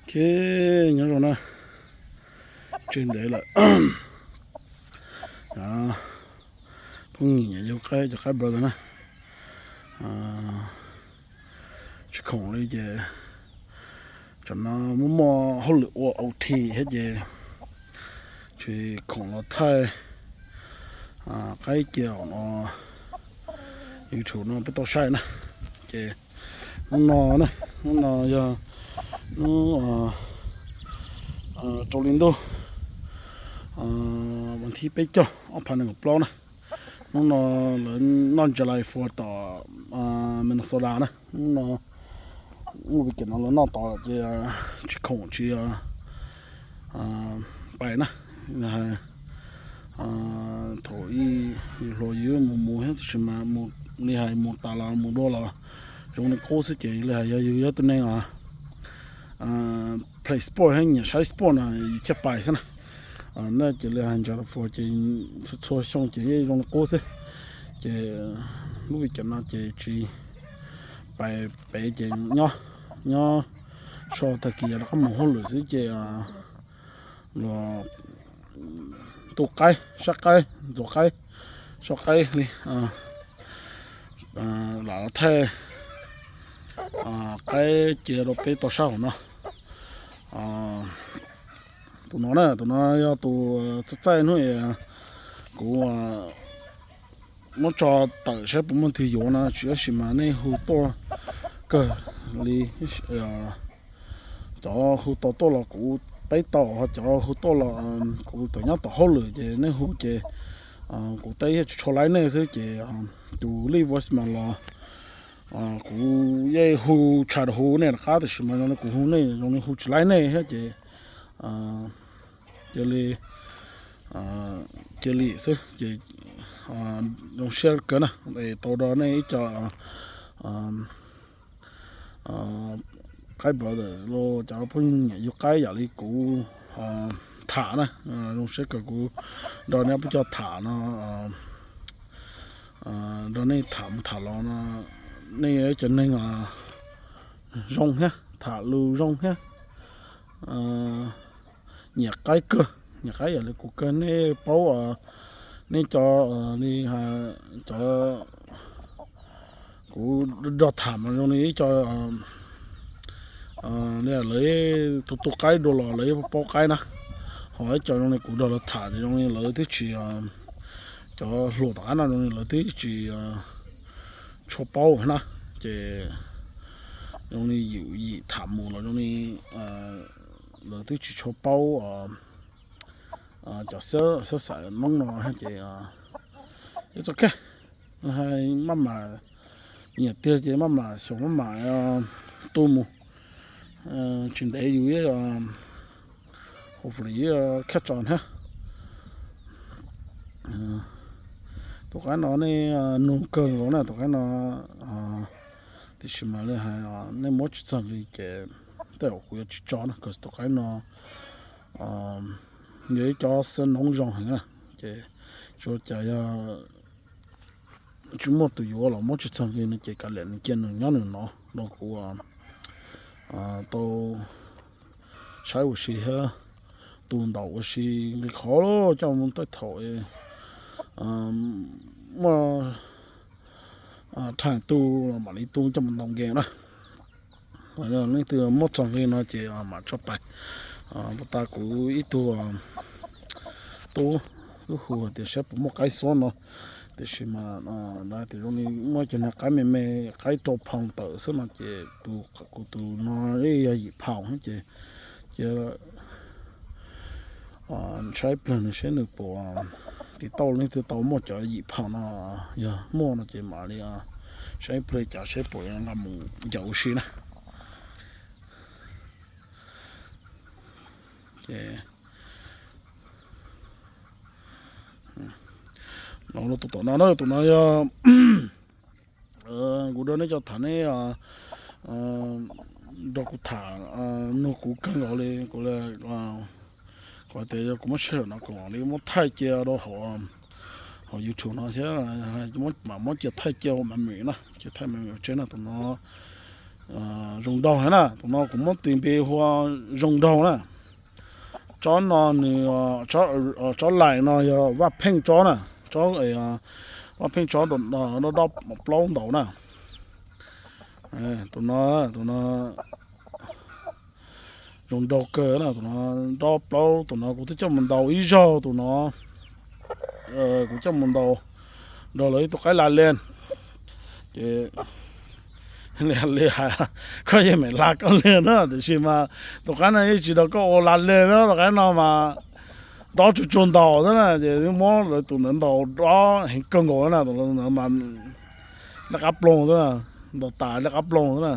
Ok, nyob zoo na, tsis ntev lawm. Phooj ywg yug qaib, cov qaib brother na, tsis khoom li ces tsam no muaj muaj hauj lwm ua O T thiab ces tsis khoom los thaij qaib cia no YouTube no peb tau saib na. Ces hnub no na, hnub no yog hnub rau hli ntuj, vas thib peb caug ob phav nees nkaum plaub na. Hnub no lawv noj July Fourth tom Minnesota na. Hnub no, hnub weekend no lawv noj tod ces tsis khoom tsis pais na. Thaum ub yus hluas yus mus mus thiab tab sis mas li hais mus tas los mus dua los zoo li qub xwb ces li hais yog yus yog tus neeg play sport thiab nyiam saib sport no yus thiaj pais xwb na. Nej ces li hais July Fourth ces txhua xyoo ces yeej zoo li qub xwb. Ces lub weekend no ces tsis pais pem ces nyob, nyob so tag kis rov qab mus hauj lwm xwb ces los tu qaib, saib qaib, ntxuav qaib, so qaib li lam los thaij qaib cia rau peb tau saib hauv no. Tus no na, tus no yog tus txaij txaij hnub kuv muab tso tawm saib puas muaj leej twg yuav no tsis, tab sis mas nej hu tuaj kawg li. Cov hu tau tuaj los kuv teb tau, ho cov hu tuaj los kuv tseem nyob tom hauj lwm ces nej hu ces kuv teb thiaj tsis tshua laib nej xwb ces tus leave voicemail los kuv yeej hu, try to hu nej rov qab tab sis mas zoo li kuv hu nej zoo li hu tsis laib nej thiab ces cia li, cia li xwb ces zoo siab kawg na, tau nrog nej ib co qaib brother los cov phooj ywg nyiam yug qaib yam li kuv tham na. Zoo siab kawg kuv nrog nej peb co tham no, nrog nej tham mus tham los no, nej yog ib co neeg zoo thiab tham lus zoo thiab nyiam qaib kawg, nyiam qaib yam li kuv kawg. Nej paub, nej cov li cov kuv nrog tham mas zoo li ib co li lawv tu tu qaib dua los lawv yeej paub qaib na, ho ib co zoo li kuv nrog lawv tham ces zoo li lawv twb tsis, cov hluas tom qab no zoo li lawv twb tsis tshua paub na, ces zoo li yim tham mus los zoo li lawv twb tsis tshua paub cov xab xaim noob no ces it's ok, maj mam nyiam tiag ces maj mam xyaum maj mam tu mus, tsis ntev yus hopefully catch on thiab. Tus qaib no nej nug kawg nkaus na, tus qaib no tiam sis mas li hais nej muab tsis txog nqi ces tej zaum kuv yuav tsis tso na, cause tus qaib no yog ib co xab noob zoo heev na, ces tsuas cas yog tsis muaj tus yuav los muab tsis txog nqi no ces kav liam nws cia nws nyob nws no rau kuv tau saib ua si thiab tu ntaus ua si li qhov coj mus tej thaum muaj time tu los mam li tu coj mus ntaus game na. Yog leej twg muab txog nqi no ces mam tso pais. Puas tas kuv ib tug tub, tub hu tias saib puas muaj qaib xob no, tiam sis mas lawv tias zoo li muaj cov niag qaib me me, qaib rau pound tawm xwb no ces tus, kuv tus no yog yim pound ces cia saib plag nws seb nws puas, tim tau leej twg tau muaj cov yim pound no, yog muaj no ces mam li saib plag cas seb puas nqa mus ncaws ua si na. Ces los tus tom no na, tus no yog kuv nrog nej cov tham, nej nrog kuv tham, nug kuv kawg nkaus li, kuv li, kuv tias yog kuv muab sij hawm no kuv mam li muab thaij cia rau hauv, hauv YouTube no thiab, mam muab cia thaij cia ua memory na, cia thaij memory ua tsev na. Tus no Zoo nraug heev na, tus no kuv muab tis npe hu ua Zoo nraug na. Tsob no nws, tsob lais no yog Vaj Pheej tsob na, tsob, Vaj Pheej tsob dob plaub ntaus na. Tus no, tus no zoo nraug kawg na, tus no dob plaub, tus no kuv twb coj mus ntaus ib zaug, tus no kuv coj mus ntaus nrog lawv ib tug qaib la len. Ces li hais, koj yeej meem la koj li na, tiam sis mas tus qaib no yeej tsis nrog koj ua la len na, tus qaib no mas dob tsuag tsuag ntaus xwb na, ces muab lawv tus ntawd ntaus dob heev kawg nkaus na, tus ntawd mas liab qab ploog xwb, ntaus tas liab qab ploog xwb na.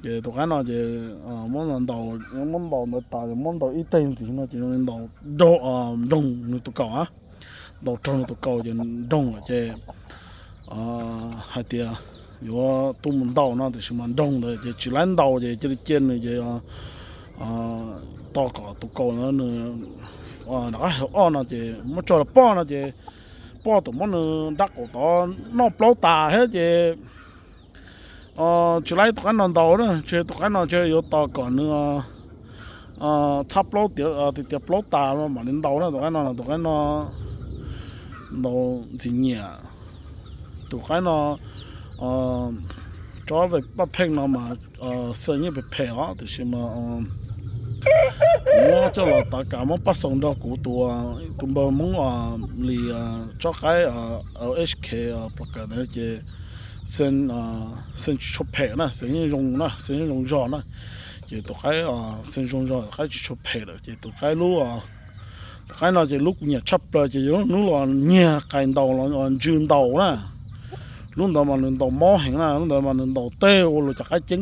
Ces tus qaib no ces muab ntaus, muab ntaus ntawd tas, muab ntaus ib teg ntxiv no ces ntaus nroog nws tus kaus a, ntaus raug nws tus kaus ces nroog lawm ces hais tias yuav tuaj mus ntaus no tiam sis mas nroog ntawd ces tsis laib ntaus ces cia li cia nws ces tos kom tus kaus nws rov qab ob no ces muab tso los poj no ces poj thaum muab nws dab qaum tod noj plaub tas thiab ces tsis laib tus qaib no ntaus na, tsis tus qaib no tsis yuav tos kom nws txhab plaub tiav tiav plaub tas mam li ntaus na, tus qaib no, tus qaib no ntaus ntxim nyiam. Tus qaib no tsob Vaj Pheej no mas xeem yeej phem phem os, tiam sis mas kuv muab coj los tav kas muab pab xaus nrog kuv tus, tus npawg Hmoob Lis tsob qaib L H K pos kawm ntawd ces xeem tsis tshua phem na, xeem yeej zoo na, xeem yeej zoo zog na. Ces tus qaib xeem zoo zog, tus qaib tsis tshua phem lawm ces tus qaib lub, tus qaib no ces lub kuv nyiam tshaj plaws ces yog lub los nyiag qais ntaus los ntsws ntaus na. Lub ntawd mas nws ntaus mob heev na, lub ntawd mas nws ntaus tej ua luag cov qaib ceeb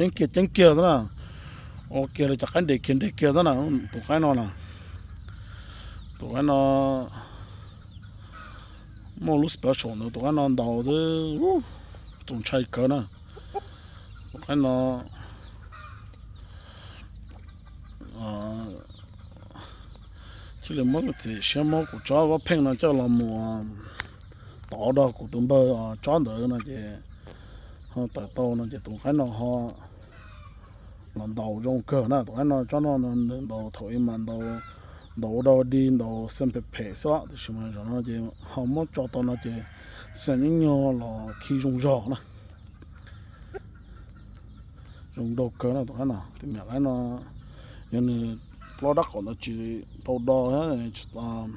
kiag ceeb kiag xwb na, ua kiag luag cov qaib nres kiag nres kiag xwb na, tus qaib no na. Tus qaib no muaj lub special ntawd, tus qaib no ntaus xwb, txaus ntshai kawg na. Tus qaib no thiaj li muab txiav siab muab kuv tsob Vaj Pheej no coj los mus tov rau kuv tus npawg tsob ntawd no ces ho tawm tau no ces tus qaib no ho los ntaus zoo kawg na. Tus qaib no tsob no nws ntaus thaum ub mas ntaus ua dog dig, ntaus xeem phem phem xwb, tiam sis mas zaum no ces ho muab tso tau no ces xeem ib nyuag los khi zoo zog na. Zoo nraug kawg na tus qaib no, tus me qaib no yog nws plaub dab qaum ntawd tsis tau do, tsis tau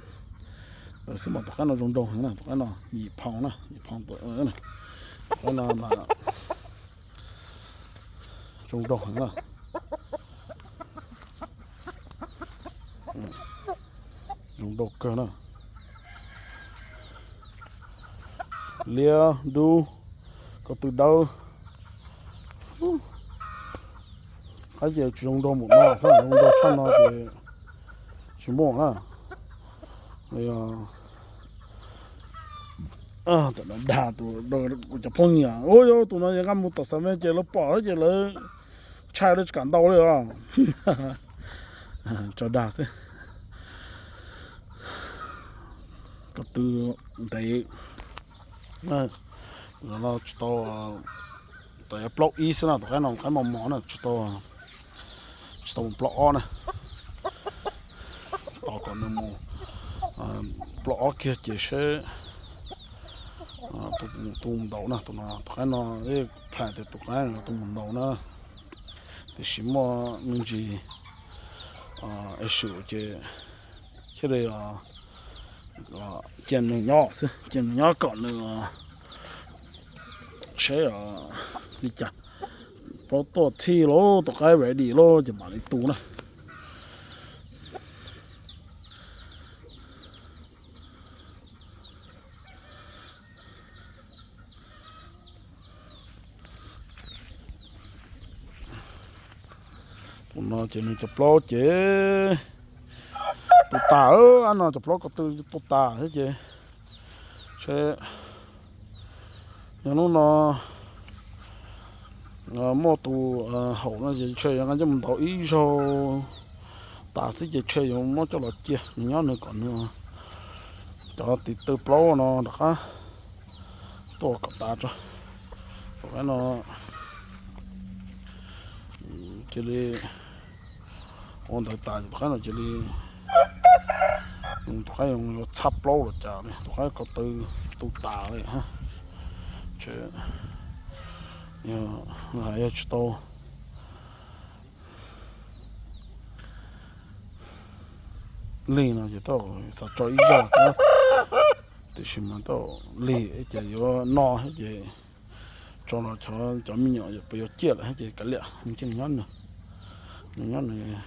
ntawd xwb mas tus qaib no zoo nraug heev na, tus qaib no yim phaus na, yim phaus tus qaib no mas zoo nraug heev na. Zoo nraug kawg na. Liab dub, ko tw dawb. Qaib ces tsis zoo nraug npaum no xwb, zoo nraug tshaj no ces tsis muaj na. Tam dag tus, kuv cov phooj ywg, ua yog tus no yog nqa mus tom Xav Mes ces lawv pom ces lawv ntshai lawv tsis kam ntaus li os. Tso dag xwb. Ko tw ntev, tus no tsis tau, tau plaub ib xwb na, tus qaib no qaib mos mos na, tsis tau, tsis tau mus plaub ob na. Tos kom nws mus plaub ob kiag ces seb tus mus ntaus na, tus no tus qaib no, plam tias tus qaib tus mus ntaus na, tiam sis muaj me ntsis es swm ces thiaj li cia nws nyob xwb, cia nws nyob kom nws seb li cas, plaub tuaj txhij lauj, tus qaib ready lauj ces mam li tu na. Tus no ces nws cov plaub ces tu tas, ab no cov plaub ko tw tu tas thiab ces seb, yog hnub no muaj tus haum no ces ntshe yuav nqa coj mus ntaus ib zaug tas xwb ces ntshe yuav muab coj los cia nws nyob nws kom nws cov tiv tw plaub no rov qab tuaj kom tas tso. Tus qaib no cia li ua ntawd tas ces tus qaib no cia li, tus qaib yuav txhab plaub los cas li, tus qaib ko taw tu tas li. Yog tsis tau lig no ces tau xav tso ib zaug, tiam sis mas tau lig ces yuav no ces tso los cov me nyuam yuav ciaj lawm ces kav liam, nws cia li nyob nws, nws nyob nws,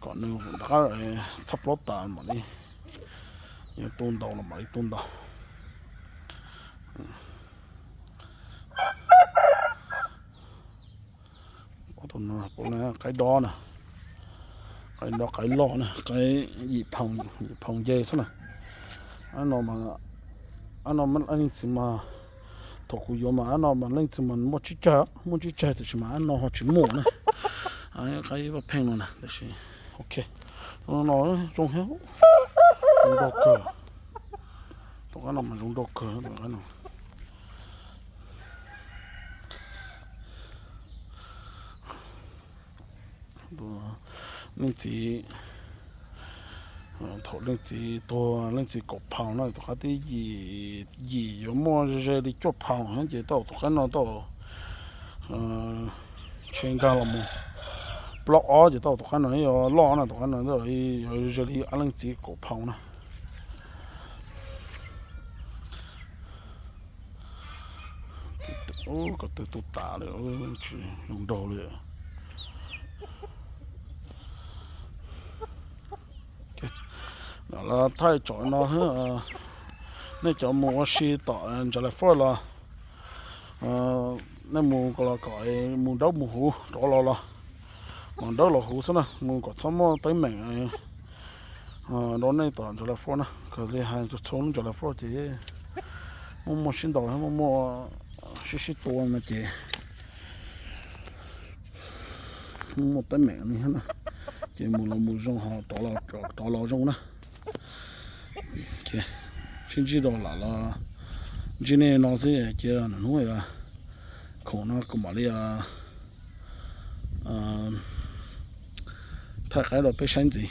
kom nws rov qab txhab plaub tas mam li, yuav tu ntaus los mam li tu ntaus. Qaib dob na, qaib dob qaib loj na, qaib yim phau nce xwb na. Ab no, ab no leej txiv mas, thaum kuv yuav mas ab no mas leej txiv mas muaj tsib caug, muaj tsib caug tiam sis mas ab no ho tsis muaj na. Qaib vaj pheej no na, tiam sis ok, no zoo heev, zoo nkauj kawg. Tus qaib no mas zoo nkauj kawg tus qaib no. Leej txiv, thaum leej txiv tuag leej txiv kaum phau no, tus qaib thib yim yuav muaj ze li cuaj phau ces tau tus qaib no tau tshe nkag los mus plaub ob ces tau tus qaib no yuav loj na, tus qaib no yuav ze li leej txiv kaum phau na. Ko taw tu tas li, tsis zoo nraug li. Lam los thaij tsom no, nej cov mus ua si tom Dallas Fort los, nej mus los kom mus dawb mus huv rov los los, mus dawb los huv xwb na, mus kom txhob muaj teeb meem rau nej tom Dallas Fort na. Kawg li hais txhua txhua lub Dallas Fort ces muaj muaj sib ntaus, muaj muaj sib sib tua no ces muaj teeb meem li thiab na. Ces mus los mus zoo, ho rov los zoo na. Sib ntsib rau lam los ntsib nej no xwb, cia hnub khoom no kuv mam li thaij qaib rau peb saib ntxiv.